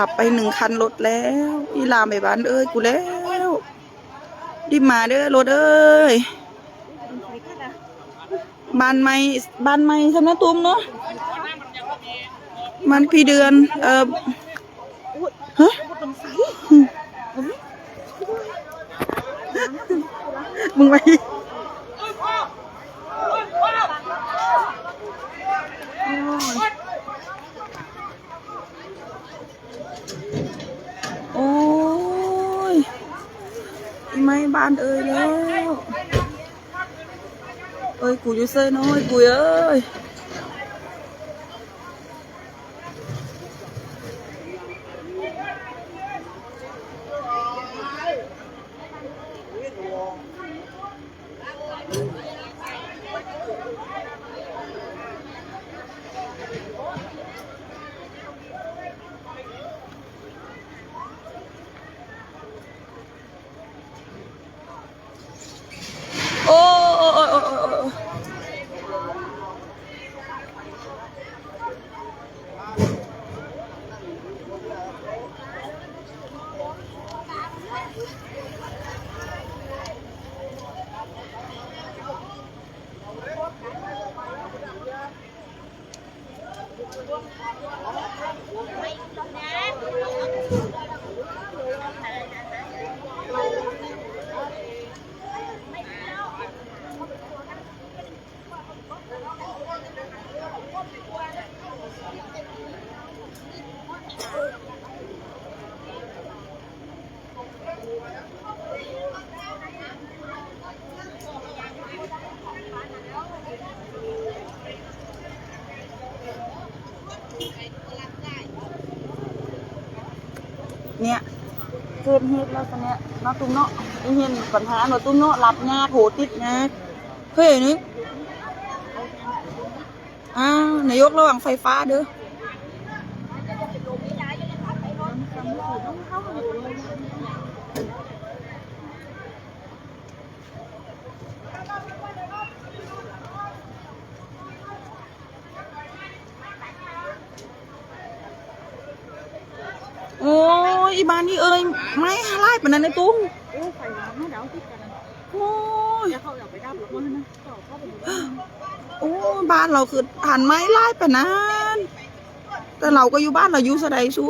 ດັບໄປໜຶ່ງຄັນລົດແລ້ວ. ອີ່ຫຼາໄປບ້ານເອີຍກູແລ້ວ. ດິບມາເດີລົດເອີຍ. ບ້ານໃໝ່ ບ້ານໃໝ່ຊຳນະຕຸ້ມເນາະ. ບ້ານພີ່ເດືອນ ເອີ ຮະ ມຶງໄປ. ໂອ້ຍ ໄໝ້ບ້ານເອີຍແລ້ວ. ເອີຍ ກູຢູ່ເຊີຍເນາະ ເອີຍ ກູເອີຍ. ໂອ້ ໂອ້ ໂອ້ ໂອ້ ໂອ້ ໂອ້. ເນຍ ເກີດເຫດແລ້ວຊະເນຍເນາະ ຕຸ້ມເນາະ. ໄດ້ເຫັນບັນຫາເນາະ ຕຸ້ມເນາະ ລັບຍາກ ໂຫ ຕິດຍາກ. ເຮີ້ຍ ນີ້ ອ້າວ ນາຍົກລະວັງໄຟຟ້າເດີ. ໂອ້ຍ ອີບ້ານນີ້ເອີຍ ໄໝ້ຫຼາຍປານນັ້ນນະຕຸ້ມ. ໂອ້ຍ ໄຟມາເນາະ ດາວຕິດກັນ. ໂອ້ຍ ແຕ່ເຂົາເອົາໄປດັບແລ້ວບໍ່ຫັ້ນນະ. ໂອ້ ບ້ານລາວຄືທັນໄໝ້ຫຼາຍປານນັ້ນ. ແຕ່ລາວກໍຢູ່ບ້ານລາວຢູ່ຊະໃດຊູ.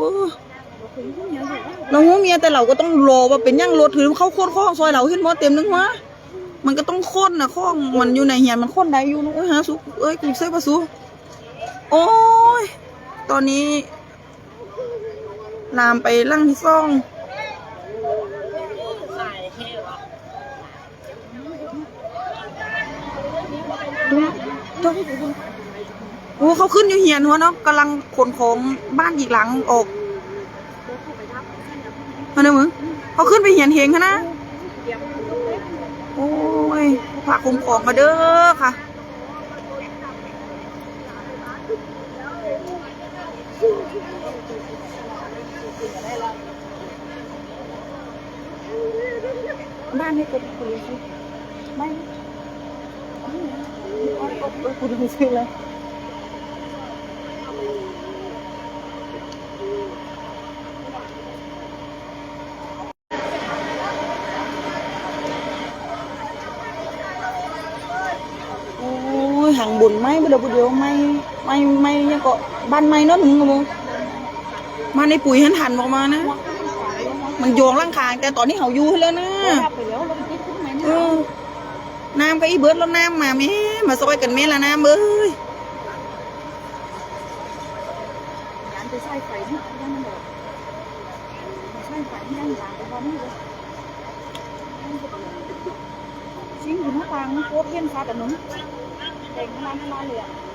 ລາວຮູ້ເມຍ ແຕ່ລາວກໍຕ້ອງລໍວ່າເປັນຫຍັງລົດ ຄືເຂົາຂົນຂອງຊ່ອຍລາວ ເຫັນບໍ່ ເຕັມໜຶ່ງຫົວ. ມັນກໍຕ້ອງຂົນນະ ຂອງມັນຢູ່ໃນເຮືອນ ມັນຂົນໄດ້ຢູ່. ໂອ້ຍ ຫາສຸກເອີຍ ກູເຊີຍປະຊູ. ໂອ້ຍ ຕອນນີ້ ລາມໄປຫຼັງທີສອງ. ໂອ້ ເຂົາຂຶ້ນຢູ່ເຮືອນຫັ້ນເນາະ ກຳລັງຂົນຂອງບ້ານອີກຫຼັງອອກ. ຫັ້ນນະມຶງ ເຂົາຂຶ້ນໄປເຮືອນເຮງຫັ້ນນະ. ໂອ້ຍ ຝາກຄຸ້ມຄອງມາເດີຄ່ະ. ບ້ານໃຫ້ກົດ ກົດລົງຊື່ ໄມ່ ກົດລົງຊື່ເລີຍ. ໂອ້ຍ ຫາງບຸນໄໝ້ບໍ່ໄດ້ຜູ້ດຽວ ໄໝ້ ໄໝ້ ໄໝ້ຫຍັງເກາະ ບ້ານໃໝ່ເນາະ ໜຶ່ງກໍບໍ່ ມາໃນປຸຍຫັ້ນທັນບໍ່ມານະ ມັນຢອງຫຼັງຄາ ແຕ່ຕອນນີ້ເຮົາຢູ່ຫັ້ນແລ້ວນະ. ເອີ ນ້ຳກໍອີເບິດແລ້ວ ນ້ຳມາແມ້ ມາຊ່ອຍກັນແມ້ລະນ້ຳເອີຍ. ໄຟໄຟ ຊິງຢູ່ໜ້າຕ່າງ ໂຄດເຫັນຊັດອະໜຶ່ງ ແດງຂະໜາດນັ້ນເລີຍອະ.